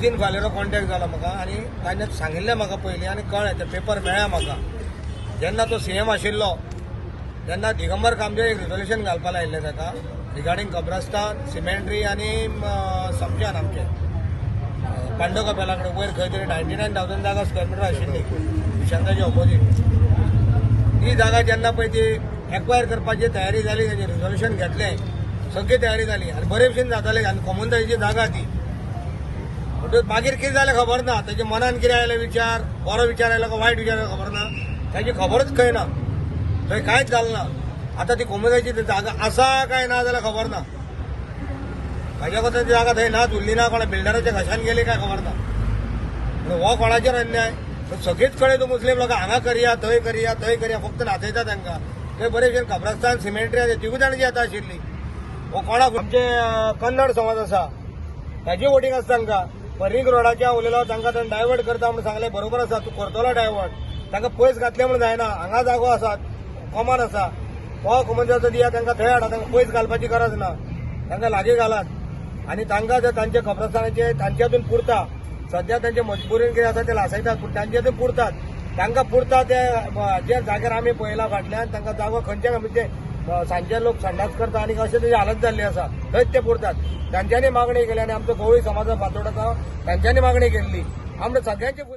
Nitin Faleiro contact जाला म्हाका आनी ताणें सांगिल्लें म्हाका पयलीं आनी कळ्ळें, ते पेपर मेळ्ळा म्हाका. जेन्ना तो सीएम आशिल्लो तेन्ना दिगंबर कामते एक रिजोल्युशन घालपा लायिल्लें ताका रिगार्डींग कब्रस्तान, सिमेंट्री आनी समशान. आमचें पांडव कपेला कडेन वयर खंय तरी 99,000 जागा स्क्वेअर मिटर आशिल्ली विशांताच्या ऑपोजीट. ती जागा जेन्ना पळय ती एक्वायर करपाची तयारी जाली, ताजें रिजोल्युशन घेतलें, सगळी तयारी जाली आनी बरे भशेन जाताले आनी कोमुनिदादीची जागा ती. म्हणटकच मागीर कितें जालें खबर ना. ताच्या मनान कितें आयलें विचार, बरो विचार आयलो काय वायट विचार आयलो खबर ना. ताची खबरच खंय ना. थंय कांयच जालें ना. आतां ती कोमुनिदादीची ती जागा आसा काय ना जाल्यार खबर ना. म्हाज्या कोता ती जागा थंय नाच, उरली ना. कोणा बिल्डराच्या घशान गेली काय खबर ना. पूण हो कोणाचेर अन्याय? सगळीच कडेन तूं मुस्लीम लोक हांगा करया, थंय करया, थंय करया, फक्त नाचयता तांकां. थंय बरे भशेन कब्रस्तान, सिमेंट्री आसा, तिवूय जाणांची आतां आशिल्ली. हो कोणाक? आमचे कन्नड समाज आसा, ताजी वोटींग आसा तांकां. रिंग रोडाच्या उलयलो तांकां, ताणें डायवर्ट करता म्हणून सांगलें. बरोबर आसा, तूं करतलो डायवर्ट, तांकां पयस घातलें म्हणून जायना. हांगा जागो आसा, कॉमन आसा, तो कोमन दिया तांकां, थंय हाडा. तांकां पयस घालपाची गरज ना, तांकां लागीं घालात. आनी तांकां जर तांचे कब्रस्तानाचे तांच्यातून पुरता, सध्या तांचे मजबुरीन कितें आसा ते लासयतात, पूण तांच्यातून पुरतात, तांकां पुरता ते जे जाग्यार आमी पळयला फाटल्यान तांकां जागो खंयच्या म्हणजे सांजचे लोक संडास करता आनी अशें तेजी हालत जाल्ली आसा, थंयच ते पुरतात. तांच्यांनी मागणी केली आनी आमचो गवळी समाजा फातोडाचा तांच्यांनी मागणी केल्ली आमच्या सगळ्यांची.